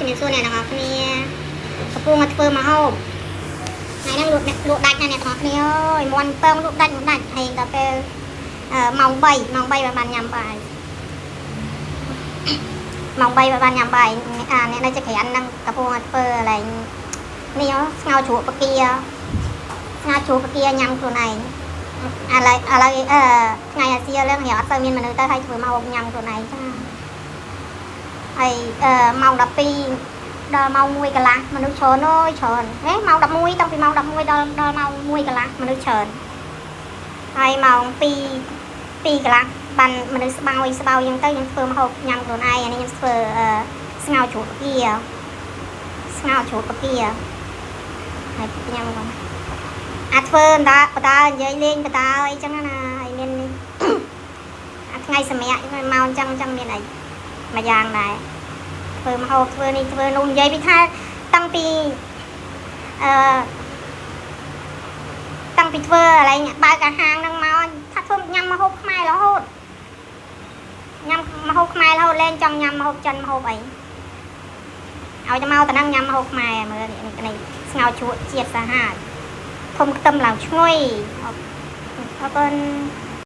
ជំរាបសួរអ្នកទាំងអស់គ្នាកំពុងតែធ្វើម្ហូបថ្ងៃហ្នឹងលក់លក់ដាច់ណាស់អ្នកទាំងអស់គ្នាអើយមាន់ពងលក់ដាច់លក់ដាច់ហើយដល់ពេលម៉ោង3ម៉ោង3បានញ៉ាំបាយម៉ោង3បានញ៉ាំបាយអាអ្នកនៅចក្រានហ្នឹងកំពុងតែធ្វើកន្លែងនេះស្ងោរជ្រក់បង្គាស្ងោរជ្រក់បង្គាញ៉ាំខ្លួនឯងឥឡូវឥឡូវអឺថ្ងៃអាស៊ីឡើងរៀងអត់សូវមានមនុស្សទៅហើយធ្វើម្ហូបញ៉ាំខ្លួនឯងចា ហើយម៉ោង12ដល់ម៉ោង1កន្លះមនុស្សច្រើនអើយច្រើនហេម៉ោង11តាំងពីម៉ោង11ដល់ដល់ម៉ោង1កន្លះមនុស្សច្រើនហើយម៉ោង2 2កន្លះបានមនុស្សស្បោយស្បោយអញ្ចឹងទៅខ្ញុំធ្វើម្ហូបញ៉ាំខ្លួនឯងអានេះខ្ញុំធ្វើអឺស្ងោរជ្រក់បង្គាស្ងោរជ្រក់បង្គាហើយញ៉ាំគាត់អាធ្វើអណ្ដើបដើនិយាយលេងបដើអីចឹងណាហើយមាននេះ អាថ្ងៃសម្រាប់មកអញ្ចឹងអញ្ចឹងមានអីមួយយ៉ាងដែរ ធ្វើម្ហូបធ្វើនេះធ្វើនោះនិយាយពីថាតាំងពីអឺតាំងពីធ្វើកន្លែងបើកអាហារហ្នឹងមកថាធ្វើញ៉ាំម្ហូបខ្មែររហូតញ៉ាំម្ហូបខ្មែររហូតលែងចង់ញ៉ាំម្ហូបចិនម្ហូបអីឲ្យតែមកតែហ្នឹងញ៉ាំម្ហូបខ្មែរមើលនេះនេះស្ងោរជ្រក់ជាតិសាហាវធំខ្ទឹមឡើងឈ្ងុយអរគុណ។